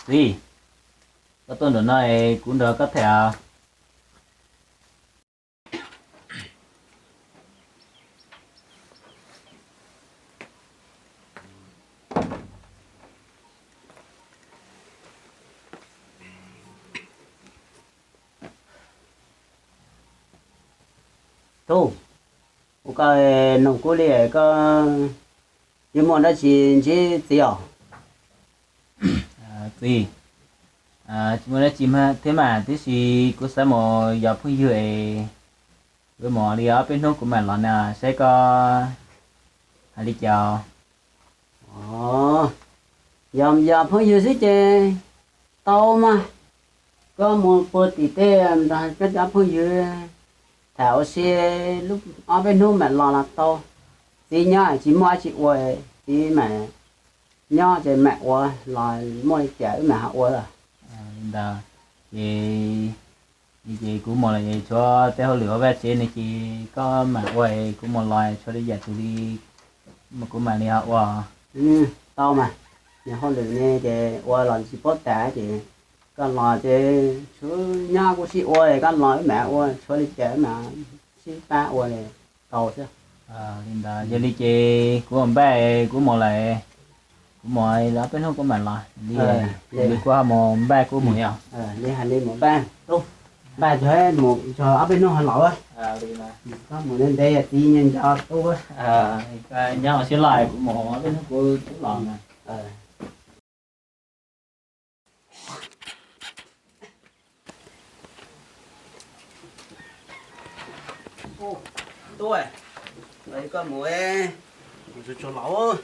Txiv, koj tuaj nram no es kuv nrog koj tham os. Tub, ua koj noog kuv li koj yuav muaj dab tsi ntsib txiv os? Txiv, tsis muaj dab tsi thiab mas, tiam sis kuv xav mus yos phooj ywg es kuv mus li ob peb hnub kuv mam los na, saib koj hais li cas. Yog yos phooj ywg xwb ces tau mas. Koj mus puag tim tej nrog koj cov phooj ywg tham ua si ob peb hnub mam los los tau. Txiv nyob tsis muaj dab tsi ua, txiv mam nyob ces mam ua los muaj li cas wb mam ho ua. Li ntawd ces, ces kuv mus los es tshuav tej hauj lwm ua vaj tsev ne ces koj mam ua, kuv mus los tshuav li yam tus li kuv mam li ho ua. Tau mas, niag hauj lwm ne ces ua los tsis paub tas ces koj los ces tshuav nyob kuv sib ua, koj los wb mam ua, tshuav li cas wb mam sib pab ua tau xwb. Li ntawd yog li ces kuv ua npaj kuv mus lawm, kuv mus ob peb hnub kuv mam los li. Li kuv ho mus npaj kuv mus yom. Li hais li mus npaj, npaj tso, mus tso ob peb hnub ho los. Koj mus ntev ntev txiv nco nco tub. Nyob ua siab loj, kuv mus ob peb hnub kuv twb los na. Tub, koj mus, mus tsuag tsuag los.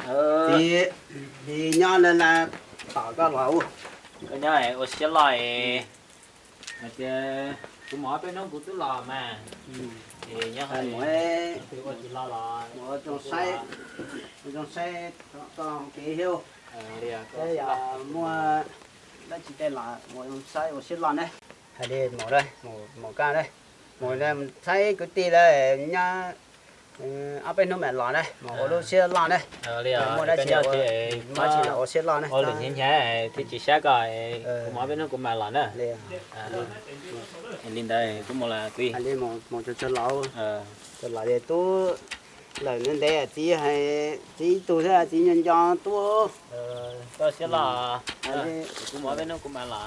Txiv, txiv nyob lawm, tos koj los. Koj nyob ua siab loj es, hais tias kuv mus ob peb hnub kuv twb los mas. Es nyob mus, ua tsis los los mus zoo saib, zoo saib koj kev thiab. Yog muaj dab tsi tej los mus zoo saib ua siab loj ne. Hais li mus, mus kaj na, mus saib kwv tij lawm nyob ob peb hnub mam los na, mus ua lub siab loj na. Muaj dab tsi los ua siab loj na. Ua lwm hnyav hnyav thiab tsis sab koj, kuv mus ob peb hnub kuv mam los na. Li ntawd kuv mus los txiv. Mus tsuag tsuag los, tsuag los li tub, lawm ntev ntev txiv, txiv ib tug thiab txiv nco nco tub. Koj siab loj, kuv mus ob peb hnub kuv mam los.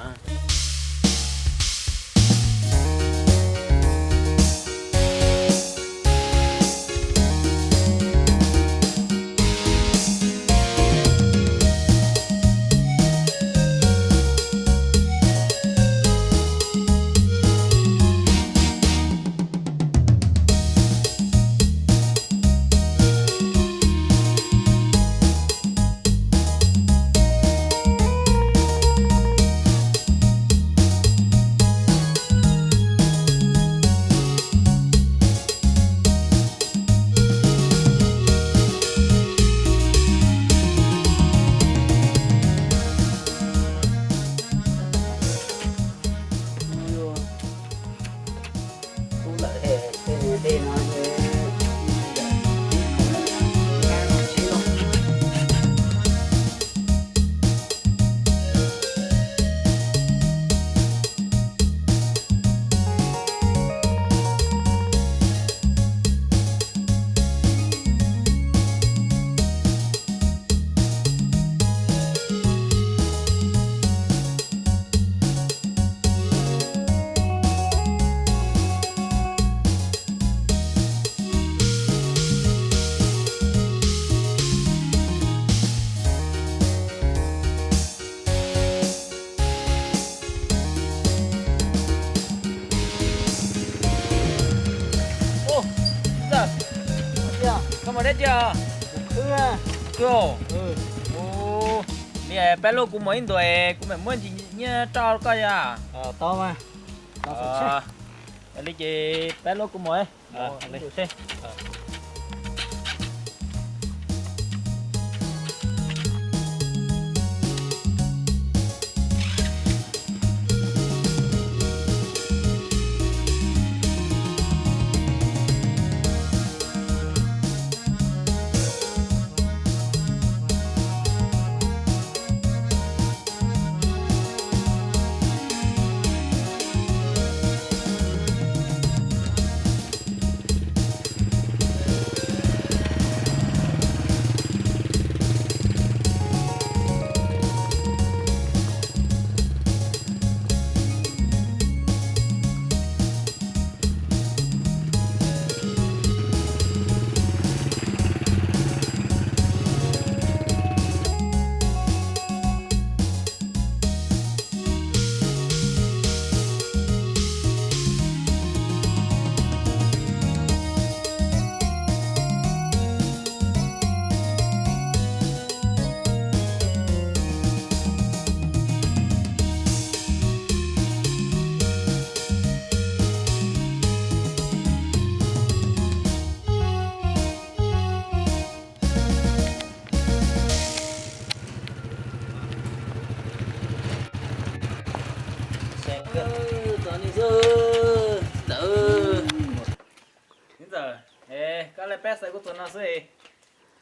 Koj mus dab tsi? Li pab lub kuv mus ib ntus es kuv mam muab ntsis nyiaj rau koj yom. Li ces pab lub kuv mus.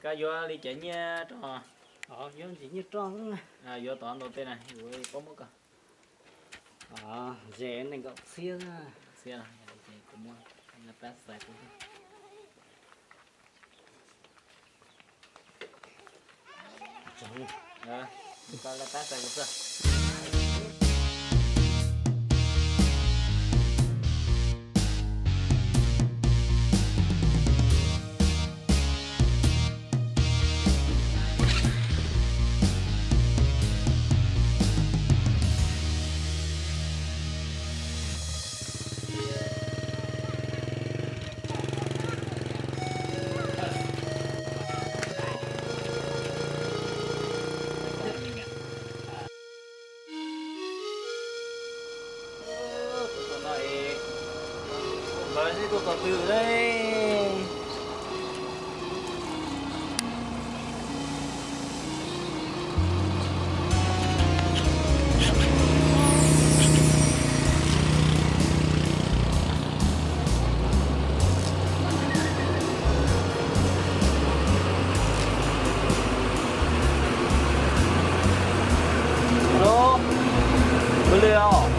Koj yuav li cas nyiaj roj? Yuav tom ntau tej na, yuav paub muab koj. Ze nees nkaum txhiab. Txhiab, kuv muab, pab xais kuv. Koj pab xais kuv xwb. Tus no es, tus ntawd xwb tuaj txog twg lawm? Alo, ua li os,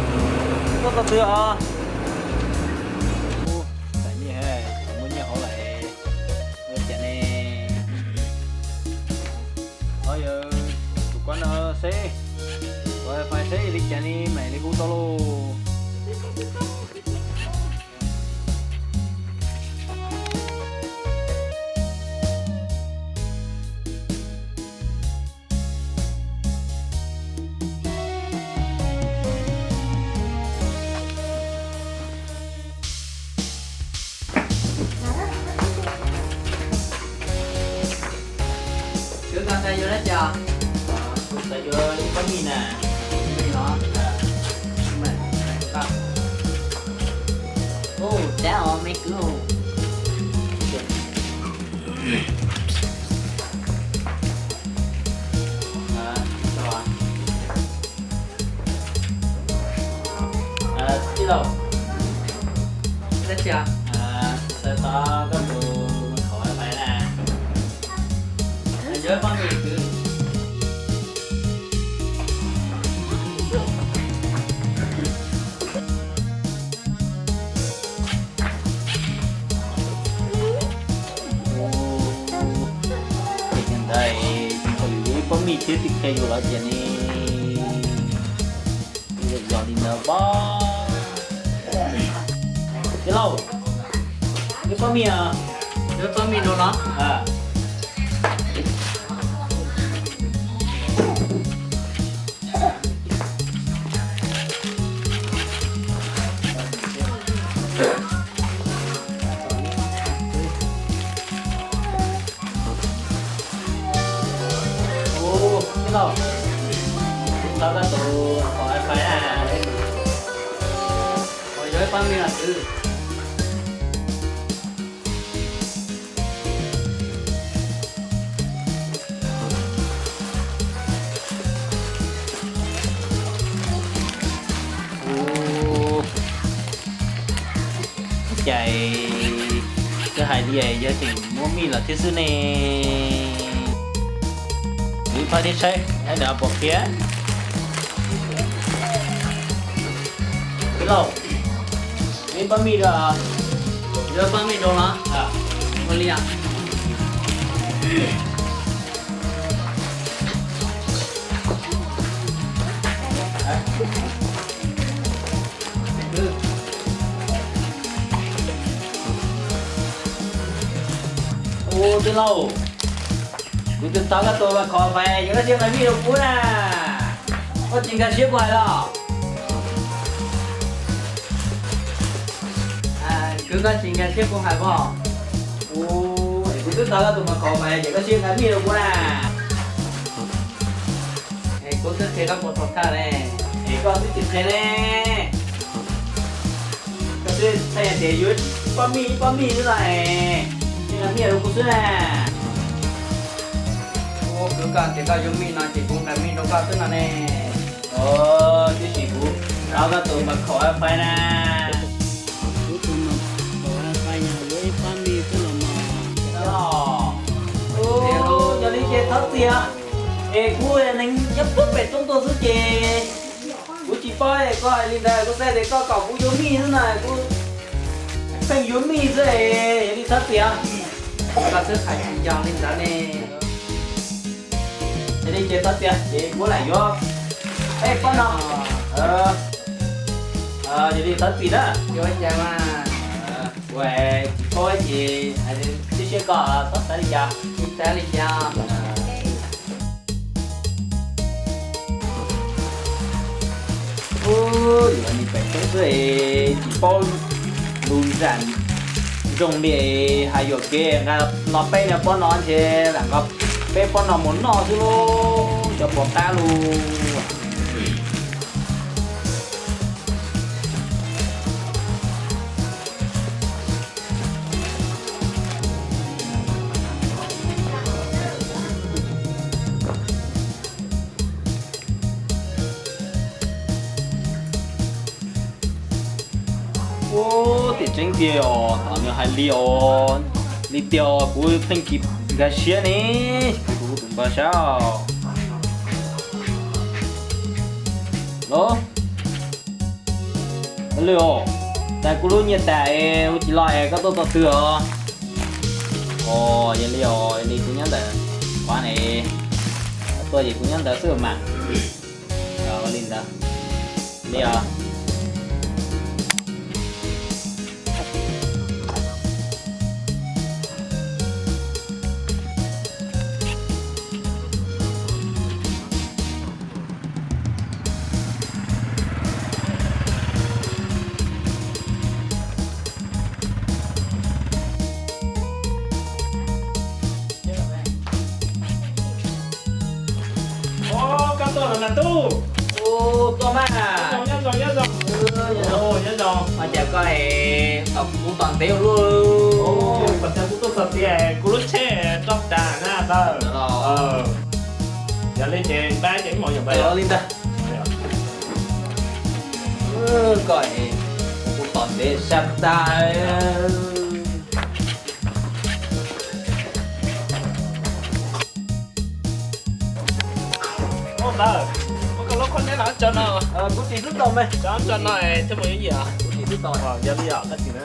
koj tau twg os? Ua, txais nyiaj, muaj nyiaj hauv lawm, ua cas ne? Ov, yog tus koj no seb, ua fais seb li cas ne mam li hu tau lauj. Kwv, koj xav yuav dab tsi? Kuv xav yuav ib pob mij na. Mij los? Ub, dab os me kwv. Tij laug, dab tsi? Xav tau koj tus maj khauv wifi na. Yuav ib pob mij kwv. Ua, ces ntawd, ib pob mij thiab twb qhia yus los ces ne, yog li ntawd pob. Tij laug, ib pob mij os. Ib pob mij rau los? Ub, tij laug, kuv tau koj tus khauv wifi na. Ua, yuav ib pob mij los kwv. Cas twb hais tias yog tseem muaj mij los thiab xwb ne. Kuv ib pab thiab saib, saib nws puas qhia. Tij laug, ib pob mij rau. Yuav ib pob mij rau los? Ua li os. Ub, tij laug, kuv twb tau koj tus maj khauv wifi, ces koj sim nqa mij rau kuv na. Koj tsis nkag siab kuv hais los? Kwv, koj tsis nkag siab kuv hais pob? Ub, es kuv twb tau koj tus maj khauv wifi, ces koj sim nqa mij rau kuv na. Es kuv twb qhia koj puas tau thaj ne? Es koj twb tsis qhia ne. Koj twb txhais tias yuav ib pob mij ib pob mij xwb no es, sim nqa mij rau kuv xwb na. Ub, kwv, koj tias koj yuav mij no ces kuv nqa mij rau koj xwb no ne. Ub, tiam sis kuv tau koj tus maj khauv wifi na. Kuv tus maj khauv wifi no yuav ib pob mij xwb los mas. Ub, Thov txim, es kuv neeg nyob puag pem roob tuaj xwb ces kuv tsis paub es koj hais li ntawd, kuv xav tias koj kom kuv yuav mij xwb na, kuv pheej yuav mij xwb es yog li thov txim, koj twb hais tsis yog li ntawd ne. Yog li ces thov txim ces kuv lam yuav peb pob no. Yog li thov txim na. Kuv tsis paub ces hais tib siab koj xav li cas. Yuav li pem roob xwb es tsis paub lus zam zoo li, hais yuam kev nqa no peb niag pob no ntshe lam nqa peb pob no mus noj xwb lauj, cov pom qab lauj. Ua tiam tseeb tiag os, thaum nws hais li os, li tiag os, kuv pheej tsis nkag siab ne, kuv tus npawg sab los. Lwj os, tas kuv lub nyiaj tas es kuv tsis los es koj tuaj txog twg os? Os, yog li os, yog li kuv nyob ntawm qhov ne, koj tuaj ces kuv nyob ntawd xwb mas. Ua li ntawd li os. Ua, koj tuaj los mas tub. Ua, tuaj mas. Nyob zoo, nyob zoo. Nyob zoo. Ua cas koj es tom kuv tom ntev ua luaj? Ua, pas tas kuv tuaj txog tias kuv lub tsheb roj tas na ntawd. Yog li ces npab ces ib hmos yom npab. Li ntawd. Koj es kuv tom ntev sab tas. Ntawd, muab koj lub khob neb los tso no. Kuv tsis xub tau me. Tso tso no thiab mus yooj yim. Kuv tsis xub tau. Yog li os, koj tsis na.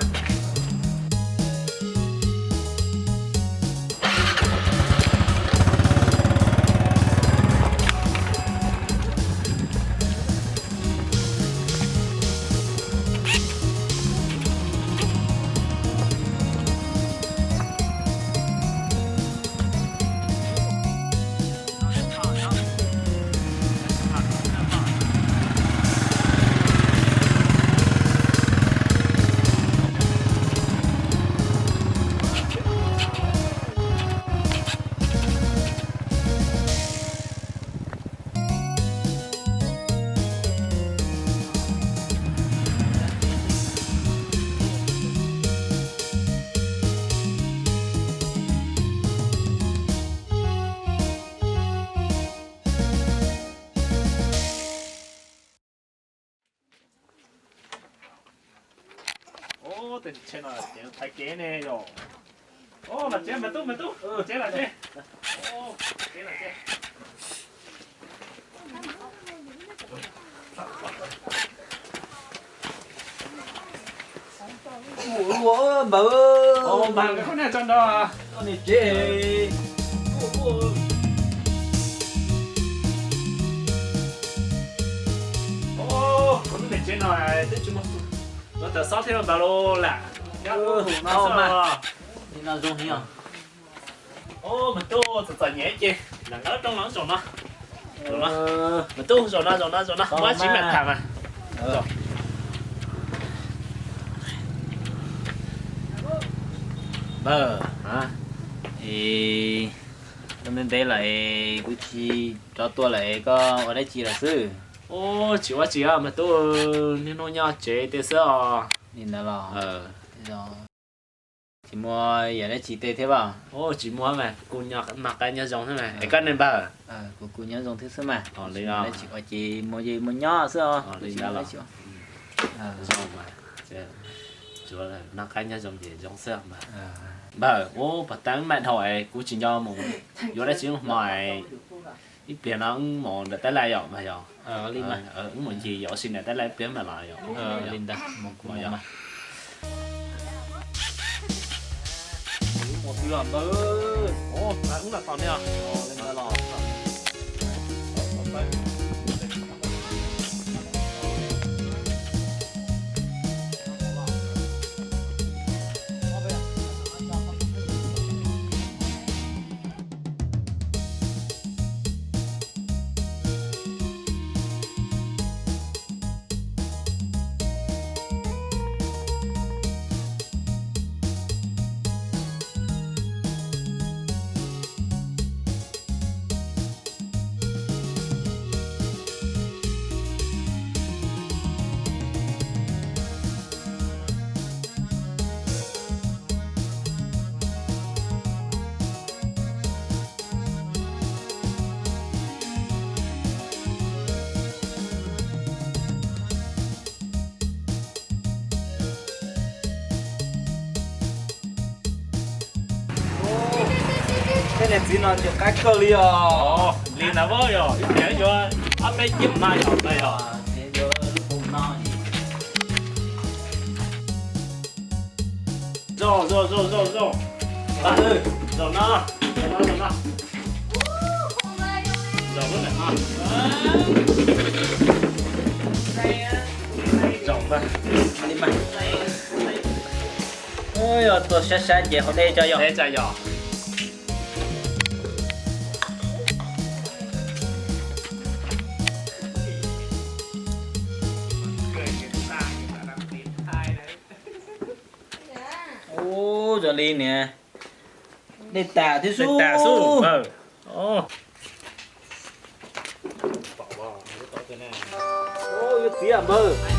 Ub, tus tsheb no ces thaiv kev ne yom. Ub, los tsev mas tub, mas tub, los tsev, los tsev. Ub, tsev los tsev. Ua npawg, npawg, nkag khob neb tso nrog niag tsev. Kuv lub niag tsev no twb tsis muaj, muaj tawm xob thiab npawg lauj lam. Li no zoo heev os. Ub, mas tub, txom txom nyem ces lam nqa rooj los zaum no. Mas tub, zaum no, zaum no, zaum no, muab tsis mam tham mas. Npawg, es ntev ntev lawm es kuv tsis rov tuaj lawm es koj ua dab tsi lawm xwb? Ub, tsis ua tsi os mas tub, niaj hnub nyob tsev tiag xwb os. Li ntawd los tsis muaj yam dab tsi tej thiab as? Tsis muaj mas, kuv noj qab nyob zoo thiab mas. Es koj ne npawg? Kuv kuv nyob zoo thiab xwb mas. Li tsis ua ces mus ces mus nyob xwb os. Li ntawd los zoo mas, noj qab nyob zoo ces zoo xwb mas. Npawg, ua pas tas wb mam dhau es kuv tsis nco mus yuav dab tsi hmo es ib pliag no wb mus nram tab laj yom npawg yom. Wb mus ncig yom, ua si nram tab laj ib pliag mam los yom. Tej niam txiv no ces qab kawg li os. Li ntawd yog ib pliag yuav ob peb cev mas yog ntawd yog. Zaum, zaum, zaum, zaum, zaum. Zaum no, zaum no, zaum no. Zaum lub ntawm no. Zaum mas. Yog tuaj sab sab ces haus dej tso yog. Dej tso yog. Ub, zoo li niam. Dej tas thiab xwb. Dej tas xwb. Yuav txiv npawg.